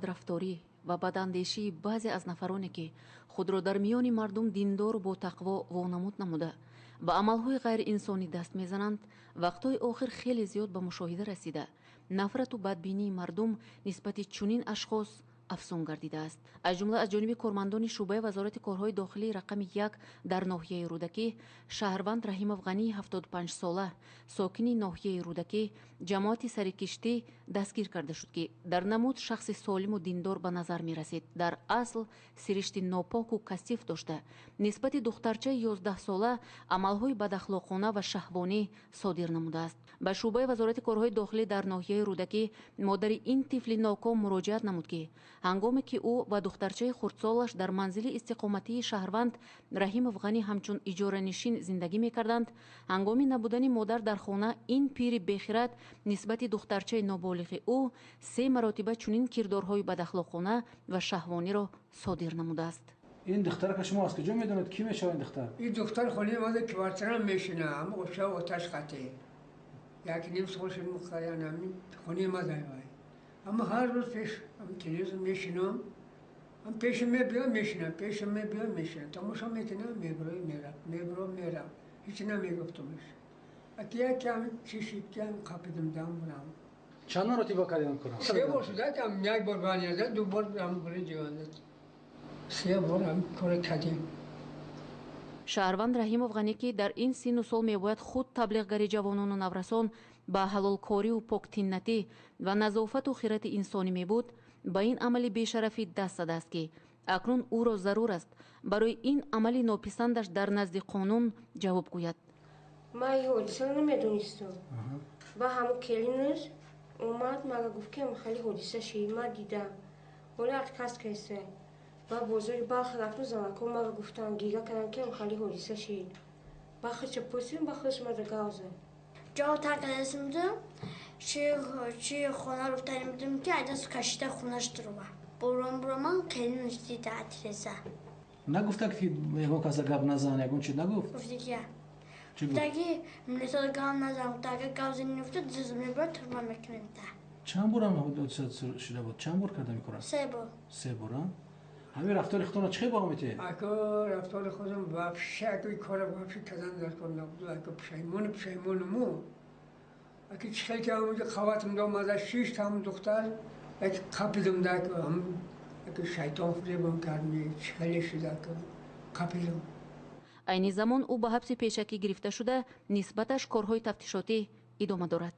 Рафторӣ ва бадандешии баъзе аз нафароне, ки худро дар миёни мардум диндору ботақво вонамуд намуда, ба амалҳои ғайриинсонӣ даст мезананд, вақтҳои охир хеле зиёд ба мушоҳида расида, нафрату бадбинии мардум нисбати чунин ашхос афзун гардидааст. Аз ҷумла аз ҷониби кормандони шӯъбаи Вазорати корҳои дохилии рақами 1 дар ноҳияи Рӯдакӣ шаҳрванд Раҳимов Ғании 75-сола, сокини ноҳияи Рӯдакӣ, ҷамоати Сарикиштӣ дастгир карда шуд, ки дар намуд шахси солиму диндор ба назар мерасид, дар асл сиришти нопоку касиф дошта, нисбати духтарчаи 11-сола амалҳои бадахлоқона ва шаҳвонӣ содир намудааст. Ба шӯъбаи Вазорати корҳои дохилӣ дар ноҳияи Рӯдакӣ модари ин тифли ноком муроҷиат намуд, ки ҳангоме ки ӯ ва духтарчаи хурдсолаш дар манзили истиқоматии шаҳрванд Раҳимов Ғанӣ ҳамчун иҷоранишин зиндагӣ мекарданд, ҳангоми набудани модар дар хона ин пири бехирад нисбати духтарчаи ноболиғи ӯ се маротиба чунин кирдорҳои бадахлоқона ва шаҳвониро содир намудааст. Ин духтарака шумо аз куҷо медонед? Кӣ мешавад ин духтар? Ин духтар хонаи мо квартира мешина, ҳама оша оташ қате. Як ним сол шуд, мухтарян ҳамин хонаи ма зайвай. Аммо ҳар рӯз пеш телевизор мешинам, пешам мебиём, мешинам, пешам мебиём, мешинам, тамошо мекунам, меброи мерам, мебро мерам, ҳеч намегуфтумш. Аки якам чишид, кам қапидим дам бурам. Чанд маротиба кардем кора? Се бор шуда, кам як бор баняда, ду бор ам бури ҷиванда. Се бор ам кора кардем. Шаҳрванд Раҳимов Ғанӣ, ки дар ин синну сол мебояд худ таблиғгари ҷавонону наврасон ба ҳалолкорию поктиннатӣ ва назофату хирати инсонӣ мебуд, ба ин амали бешарафӣ даст задааст, ки акнун ӯро зарур аст барои ин амали нописандаш дар назди қонун ҷавоб гӯяд. Ман ин ҳодисаро намедонистам. Ба ҳамун келинаш омад, мага гуфт, ки хеле ҳодиса шид, ман дидам. Ҳола отказ кайса. Ба бозори Балх рафту, занако мага гуфтан, гига кардам, ки хеле ҳодиса шид. Ба худша пурсидам, ба худш мада гав зад. Ҷо тарк кардасим будам, чи хона руфтанӣ будем, ки айдасту кашида хонаш дурума. Буром буроман келинаш дида атреза. Нагуфта, ки ягон каса гап назан, ягон чи нагуфт? Гуфтики. Гуфтаги милисо гап назан, гуфта агар гап зани нуфта, зуз мебарад, турма мекунем та. Чанд бор ҳам ҳодиса шуда буд? Чанд бор карда мекунад? Се бор. Се бор, а? Ҳамин рафтори худтонро чӣ хел баҳо метиҳед? Ако рафтори худам вообще, ако кора вообще кардан дар кор набуд. Ако пушаймону пушаймонуму. Аки чӣ хел ки ҳамонҷо қаватам домада шишт ҳамун духтар, як қапидам да, аку шайтон фиребам кард, чӣ хеле шуд, аку қапидам. Айни замон ӯ ба ҳабси пешакӣ гирифта шуда, нисбаташ корҳои тафтишотӣ идома дорад.